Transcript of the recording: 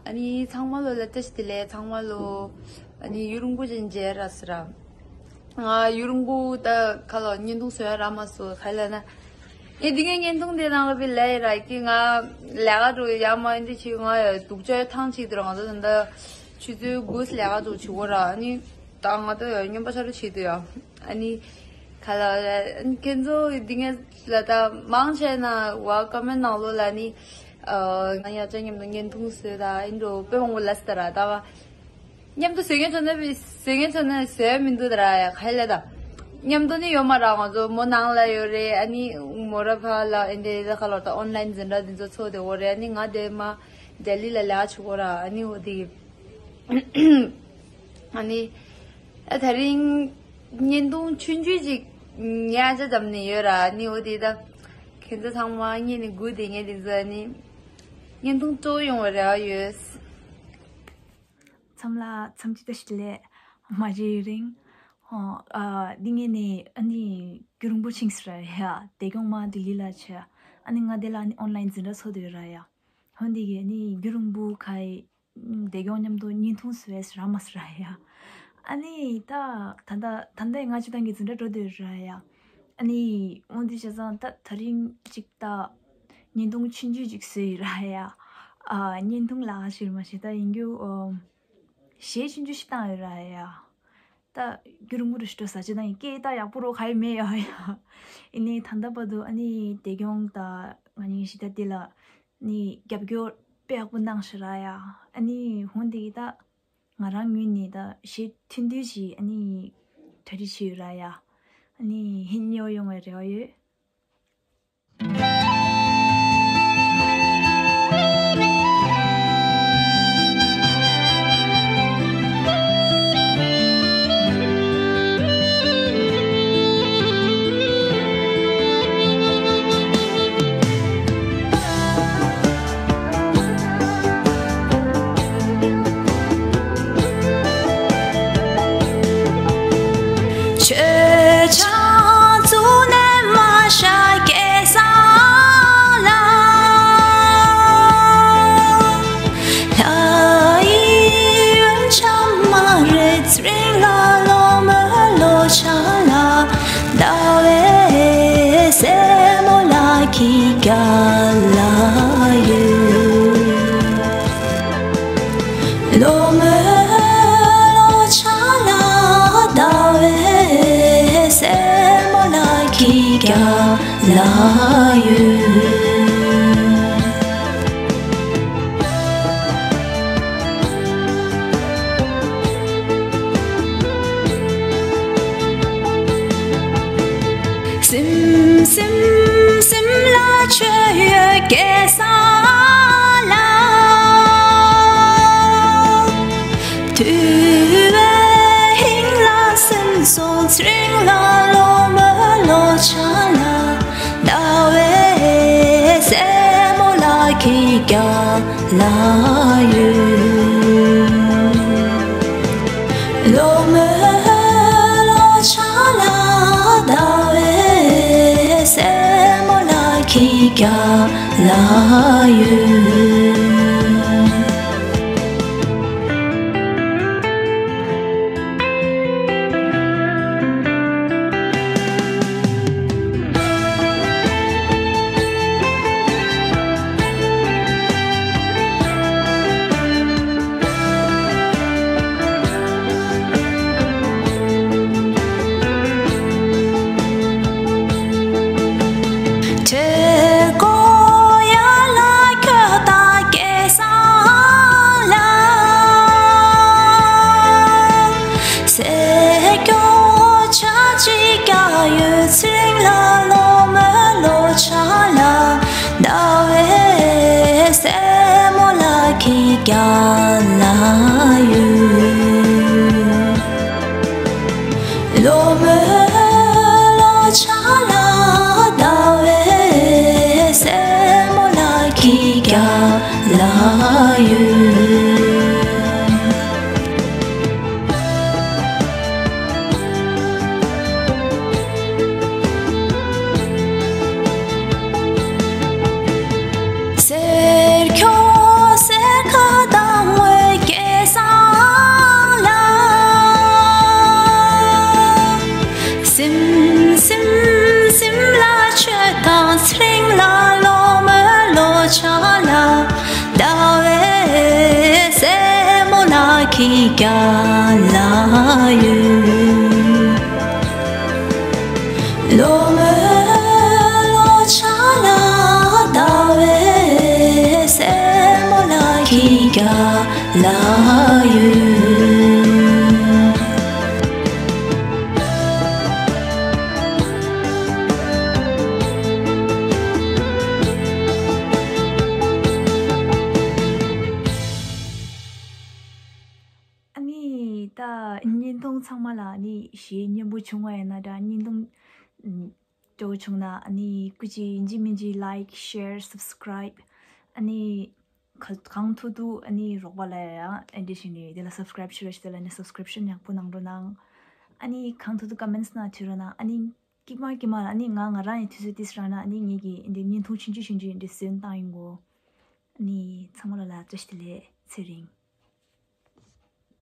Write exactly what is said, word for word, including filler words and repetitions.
ཨ་ནི་ཚང་མ་ལོ་ལ་བཀྲ་ཤིས་བདེ་ལེགས། ཚང་མ་ལོ་ཨ་ནི་ཡུན་རིང་པོ་ཅིག་མཇལ་རག་སོང་ར། ང་ཡུན་རིང་པོ་ད་ཁ་ལོ་བརྙན་ཐུང་བཟོ་ཡ་རག་མ་སོང་། ག་ལ་ན་ངས་འདི་ངའི་བརྙན་ཐུང་དེ་ནང་ལ་བི་ལས་ཡ་ར་ཀི་ང་ལས་ཀ་འགྲོ་ཡ་མ་ཡིན་དེ་ཆི་ང་ཡ་སྡུག་ཅག་ཐང་ཅིག་དུ་ར། ང་ཚོ་ད་ལྟ་ཆུ་ཚོད་དགུ་ལས་ཀ་འགྲོ་ཆུ་གོ་ར། ཨ་ནི་ད་ང་ད་ཡ་སྨྱོན་པ་ཆ་རུ་བྱེད་དུ་ཡ། ཨ་ནི་ག་ལ་ཨ་ནི་ཁྱེད་ཚོ་འདི་ངས་ལ་ད་མང་ཆེ་ན་བ་ཀོ་མེན་ནང་ལོ་ལ་ནི་ང་ཡ་ཅག་མཉམ་དུ་བརྙན་ཐུང་བཟོས་ད་ཨིན་འགྲོ་དཔེ་མང་པོ་ལ་སི་ད་ར་ད་བ། མཉམ་དུ་བཟོས་མཁན་ཚོ་ནི་བཟོས་མཁན་ཚོ་ནི་བཟོས་མི་འདུག་ད་ར་ཡ་ག་ལ་ད། མཉམ་དུ་ནི་ཡོད་མ་ར། ང་ཚོ་མོ་ནང་ལ་ཡོད་རེད། ཨ་ནི་མོ་ར་ཕ་ལ་ཨིན་དེ་ད་ག་ལ་ད་ཨོན་ལ་ཡིན་འཛིན་གྲྭ་འདི་ཚོ་ཚོགས་དེ་འོ་རེད། ཨ་ནི་ང་དེ་མ་ལྡི་ལི་ལ་ལས་ཆུ་གོ་ར། ཨ་ནི་འོ་དེ་ཨ་ནི་ཨ་ད་རིང་བརྙན་ཐུང་ཆུང་ཆུང་ཅིག་ཉར་ཆ་བརྒྱབ་ནས་ཡོད་ར། ཨ་ནི་འོ་དེ་ད་ཁྱེད་ཚོ་ཚང་མ་ངེད་ནི་སྒུག་བསྡད་མཁན་དེ་ཚོ་ཨ་ནི་བརྙན་ཐུང་གཙོ་བོ་ཡོང་བའི་རེ་བ་ཡོད། མཚམས་ལ་མཚམས་ཅི་ལྟ་ཞིག་ལས་མ་བརྗེད་རིང་། ཨ་འདི་ངེད་ནི་ཨ་ནི་རྒྱུན་རིང་པོ་ཕྱིན་སོང་ར་ཡ། བདེ་སྐྱོང་མ་ལྡི་ལི་ལ་ཆ། ཨ་ནི་ང་དེ་ལ་ཨ་ནི་ཨོན་ལ་ཡིན་འཛིན་གྲྭ་ཚོགས་དེ་ཡོད་ར་ཡ། འོན་ཏེ་གི་ནི་རྒྱུན་རིང་པོ་ཁ་ཡི་བདེ་སྐྱོང་མཉམ་དུ་བརྙན་ཐུང་བཟོས་རག་མ་སོང་ར་ཡ། ཨ་ནི་ད་ད་ད་ད་ལྟ་ང་ཅི་ཏང་གི་འཛིན་གྲྭ་འགྲོ་དུས་ར་ཡ། ཨ་ནི་འོན་ཏེ་བྱས་ཙང་ད་ད་རིང་ཅིག་ད་བརྙན་ཐུང་ཆུང་ཆུང་ཅིག་བཟོས་ཡོད་ར་ཡ། ཨ་བརྙན་ཐུང་ལ་ཞིག་མ་ཞིག་ད་ཡིན་རྒྱུ་གཞས་ཆུང་ཆུང་ཞིག་བཏང་ཡོད་ར་ཡ། ད་རྒྱུན་རིང་པོ་རུ་ཞིག་འགྲོ་ས་ཅི་ཏང་ཡིན་སྐད་ད་ཡག་པོ་རོ་ཁ་ཡི་མེད་ཡ་ཡ། ཨ་ནི་ད་ལྟ་བར་དུ་ཨ་ནི་བདེ་སྐྱོང་ད་ང་གཉིས་ཞིག་ད་དེ་ལ་ནི་རྒྱབ་སྐྱོར་དཔེ་ཡག་པོ་གནང་ཤག་ར་ཡ། ཨ་ནི་འོན་ཏེ་ད་ང་རང་ངོས་ནས་ད་གཞས་ཐུང་ཐུང་ཞིག་ཨ་ནི་གྲ་སྒྲིག་བྱས་ཡོད་ར་ཡ། ཨ་ནི་ཧིན་ཉོ་ཡོང་བའི་རེ་བ་ཡོད། ཆོས་ཆང་བཙུགས་ནས་མ་ཤ་སྐྱེས་ས་ལ། ལྷ་ཡི་རུ་ཆ་མ་རེད་ཚེ་རིང་ལ་ལོ་མོ་ལོ་ཆ་ལ། ཟླ་བའི་སེན་མོ་ལ་ཁྱི་རྒྱ་ལ་ཡོད། ལོ་མོ་ལོ་ཆ་ལ་ཟླ་བའི་སེན་མོ་ལ་ཁྱི་རྒྱ་ལ་ཡོད། སིམ་སིམ་སིམ་ལ་ཆོས་ཡོད་སྐྱེས་ས་ལ། དུ་བའི་ཧིང་ལ་སེམས་སོང་ཚེ་རིང་ལ་ལོ་མོ་ལོ་ཆ་ལ། ཟླ་བའི་སེན་མོ་ལ་ཁྱི་རྒྱ་ལ་ཡོད། ལོ་མོ་ལོ་ཆ་ལ་ཟླ་བའི་སེན་མོ་ལ་ཁྱི་རྒྱ་ལ་ཡོད། ཁྲེ་ཀོ་ཡ་ལ་ཁྱོད་ད་སྐྱེས་ས་ལ། སེ་ཀྱོ་ཆ་ཅི་ཀྱ་ཡོད་ཚིང་ལ་ལོ་མོ་ལོ་ཆ་ལ། ཟླ་བའི་སེན་མོ་ལ་ཁྱི་རྒྱ་ལ་ཡོད། ལོ་མོ་ལོ་ཆ་ལ་ཟླ་བའི་སེན་མོ་ལ་ཁྱི་རྒྱ་ལ་ཡོད། སེར་ཁྱོ་སེར་ཁ་དང་ ཁྱེད་རྒྱ་ལ་ཡོད། ལོ་མོའི་ལོ་ཆ་ལ་ཟླ་བའི་སེར་མོ་ལ་ཁྱེད་རྒྱ་ལ་ཡོད། ཨ་ནི་ད་བརྙན་ཐུང་ཚང་མ་ལ་ཨ་ནི་གཞས་སྙན་པོ་བྱུང་བ་ཡིན་ན་འདྲ། བརྙན་ཐུང་ཨམ་སྤྲོ་བྱུང་ན་ཨ་ནི་སྐུ་མཁྱེན་ཡིན་གཅིག་མིན་གཅིག་like, share, subscribe ཨ་ནི་ག་གང་ཐུབ་ཐུབ་ཨ་ནི་རོགས་པ་ལ་ཡང་ཨེ་འདྲ་བྱས་ནས་དེ་ལ་subscribe བྱེད་རོགས་བྱེད། དེ་ལ་ནི་subscription ཡག་པོ་གནང་རོགས་གནང་། ཨ་ནི་གང་ཐུབ་ཐུབ་comments ནང་བྲིས་རོགས་གནང་། ཨ་ནི་ཀྱི་མ་ཀྱི་མ་ཨ་ནི་ང་ང་རང་ཡི་དུས་ཚོད་ཏིས་རག་ན་ཨ་ནི་ངེད་ཀྱི་འདི་བརྙན་ཐུང་ཆུང་ཆུང་ཆུང་ཆུང་འདི་བཟོས་བཏང་ཡིན་གོ། ཨ་ནི་ཚང་མ་ལ་ལ་བཀྲ་ཤིས་བདེ་ལེགས། ཚེ་རིང་།